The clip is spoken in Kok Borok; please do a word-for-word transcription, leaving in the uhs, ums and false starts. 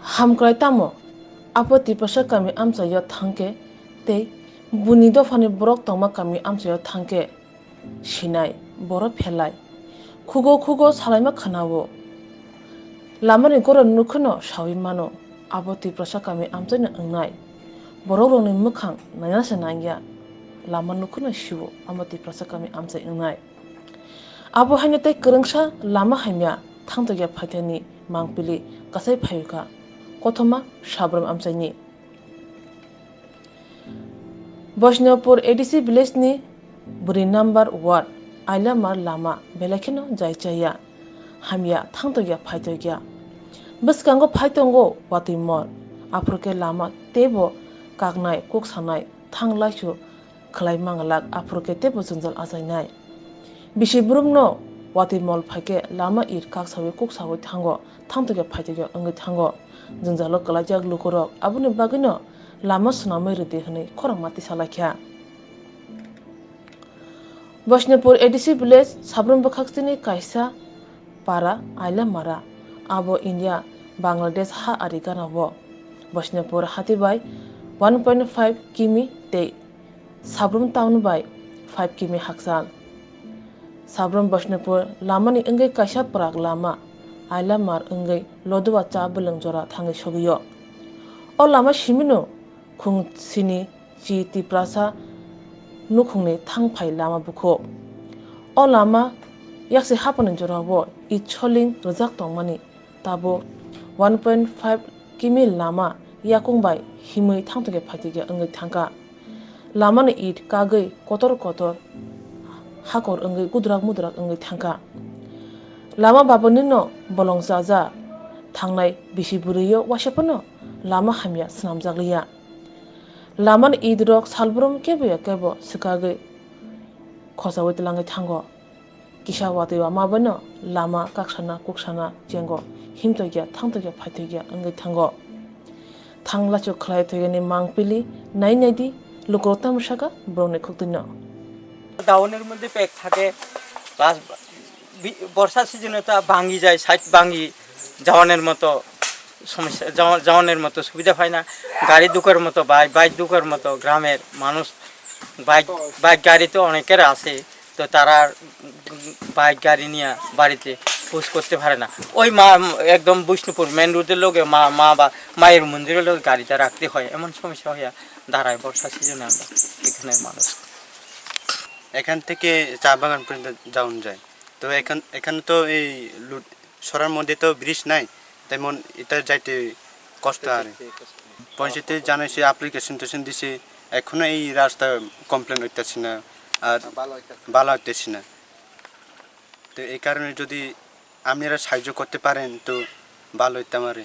Hamkrai tamo? Abo Tiprasa kami amchaio thangkhe tei buni dophani borok tongma kami amchaio thangkhe sinai, borok phelai. Khugo khugo salaima khwnao. Lamani goron nukhwno sawi mano, abo Tiprasa kami amchaino wngnai. Borokrokni mwkhang naina se nangya. Lama nukhwno sio, amo Tiprasa kami amchai wngnai. Abo haino tei kwrwngsa lama hamya thangtokya phaithani mangpili kasai phayokha kothoma Sabrum amchaini. Boisnopur A D C village ni bwrwi number ward Ailamar lama belai kheno jaichaya hamya thangtokya phaitokya. Bwskango phaitongo watwi mol, aphuru khe lama teibo kaknai kuksanai thanglaisu khwlai manglak, aphuru khe teibo jwngjal achainai. Bisi borokno watwi mol phaikhe lama it kaksawi kuksawi thango, thangtokya phaitokya wngwi thango. Jwngjalo kwlaijak lukurok, aboni bagwino lama swnamwi rwdi hwnwi khorangma tisalaikha. Boisnopur A D C village Sabrum bwkhakchini kaisa para Ailamara, abo India Bangladesh ha ari ganao. Boisnopur hati bai one point five kimi tei Sabrum town bai five kimi hakchal. Sabrum Boisnopur lamani wngwi kaisa prak lama Ailamar wngwi Lodua cha bwlwng jora thangwi sogwio. O lama simino khung sini chi Tiprasa nukhungni thangphai lama bukhuk. O lama yaksi hapani jorao it soling rwjak tongmani. Tabuk one point five kimi lama yakung bai himwi thangtokya phaitokya wngwi thangkha. Lamani it kagwi kotor kotor hakor wngwi gudrak mudrak wngwi thangkha. Lama babonino bolong chaja thangnai bisi bwrwio waisa phano lama hamya swnamjakliya. Lamani itrok salbrum kebo ya kebo swkagwi khochaui twlangwi thango. Kisa watwi wama boino lama kaksana kuksana chengo, himtokya thangtokya phaitokya wngwi thango. Thang lachuk khlai toyani mangpili nai naidi, lukurok tamo saka borokni khuktwino. ডাউনের মধ্যে প্যাক থাকে, plus B-, বর্ষা সিজনে তো ভাঙি যায়, সাইড ভাঙি যাওয়ানোর মতো সমস্যা, যাওয়া-, যাওয়ানোর মতো সুবিধা পায় না। গাড়ি ঢুকার মতো, বাইক, বাইক ঢুকার মতো গ্রামের মানুষ, বাইক, বাইক গাড়ি তো অনেকের আছে, তো তারা বাইক গাড়ি নিয়ে বাড়িতে পোস্ট করতে পারে না। ওই মা, একদম বিষ্ণুপুর মেন রোডের লগে মা, মা বা মায়ের মন্দিরের লগে গাড়িটা রাখতে হয়, এমন সমস্যা হয়ে দাঁড়ায় বর্ষা সিজনে আমরা এখানের মানুষ। এখান থেকে চা বাগান পর্যন্ত যাওয়া যায়। তো এখান, এখানে তো এই লুট-, সরার মধ্যে তো ব্রিজ নাই, তেমন এটা যাইতে কষ্ট আর। পঞ্চায়েতে জানাইছি, অ্যাপ্লিকেশন টেশন দিছি, এখনো এই রাস্তা কমপ্লিট হইতেছে না, আর ভালো হইতেছে না। তো এই কারণে যদি আপনারা সাহায্য করতে পারেন তো ভালো হইতাম আর।